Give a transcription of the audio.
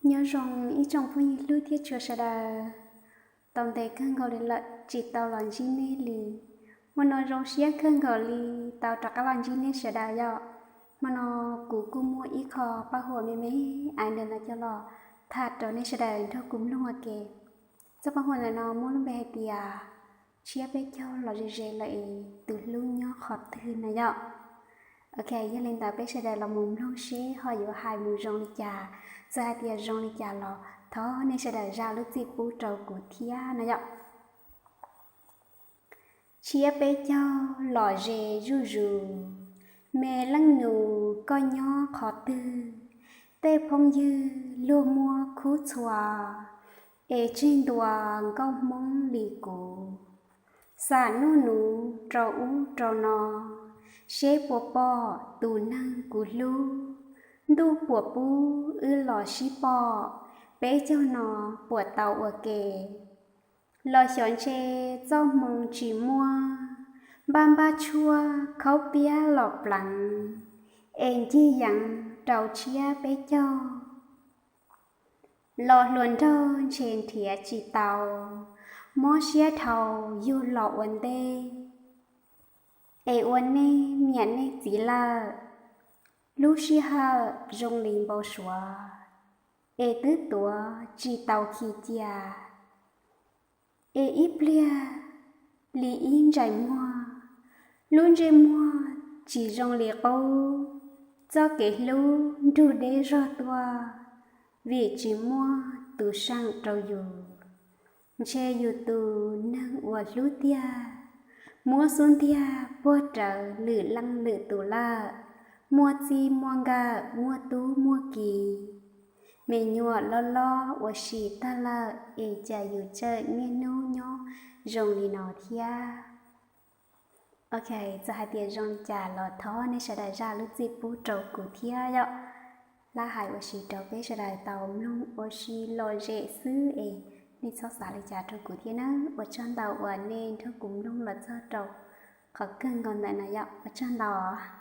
Nyob zoo ib tsoom phooj ywg hlub thiab tshua sawv daws. Tau ntev kawg nkaus li lawm tsis tau los ntsib nej li. Hmo no zoo siab kawg nkaus li tau rov qab los ntsib nej sawv daws yom. Hmo no kuv kuj muaj ib qho paj huam me me ntawm no coj los tham rau nej sawv daws nrog kuv mloog ua ke. Txoj paj huam ntawm no muaj lub npe hais tias tshiab peb caug los ze ze lawm es tus hlub nyob qhov twg no yom. Ok, yog li ntawd peb sawv daws los mus mloog seb ho yuav hais mus zoo li cas. Txawm hais tias zoo li cas los thov nej sawv daws zam lub txim pub rau kuv thiab no yom. Tshiab peb caug los ze zuj zus, me leej nus koj nyob qhov twg? Tej phooj ywg luag muab khub txhua, es tseg ntua nkauj Hmoob li kuv. Xam nuj nuv rau ub rau no, seb puas pom tus neeg kuv hlub. Ntuj puas pub wb los sib pom, peb caug no puas tau ua ke. Los xyov ntshe txoj hmoo tsis muaj, npaj npaj tshuaj khaub piab los pleev, es ncig yeev rau tshiab peb caug. Los hluas nraug ntshe nrhiav tsis tau, mob siab dhau yug los ua ntej. Es ua nej niam nej txiv lawm, lub sij hawm zoo li npau suav, es twb tuav tsis tau khi cia. Es ib pliag li ib ntsais muag, lub ntsej muag tsis zoo li qub. Txoj kev hlub nrug deb zog tuaj, vim tsis muaj tus seem rau yus. Ntshe yus tus neeg uas hlub tiag, muab xub ntiag puag rawv lwm leej lwm tus lawm. Muaj txij muaj nkawm muaj tub muaj ki, me nyuam loj loj ua si tag lawm es cas yus tseem niaj hnub nyob zoo li no thiab. Ok, txawm hais tias zoo li cas los thov nej sawv daws zam lub txim pub rau kuv thiab yom. Lab hais ua si rau peb sawv daws tau mloog ua si lom zem xwb es nej txhob xav li cas rau kuv thiab nawb. Ua tsaug ntau uas nej nrog kuv mloog los txog rau qhov kawg nkaus ntawm no yom. Ua tsaug ntau.